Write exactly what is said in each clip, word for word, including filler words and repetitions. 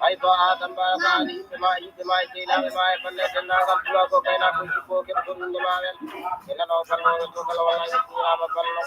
Hay ba Adam ba ba ni ma yi ma yi la ma yi balle dan na ga tula ko kai na ko ko ke ko ni ma wen ina no kan no ko kala wala yi ma ba ballo.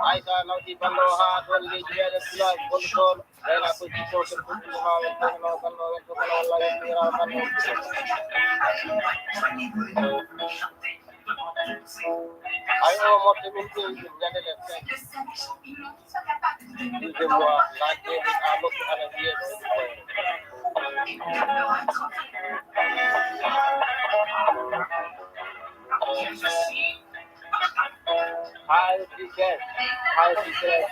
Ay ka no di ballo ha don le jiya da tula ko ko kai na ko ko ke ko ni ma wen ko no kan no ko kala wala yi ma ba ballo. Ay o mo te min te ñande le. Deuxième mois la ke a mo ana biye. High weekend, high weekend.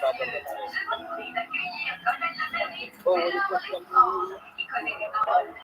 Oh, what is this?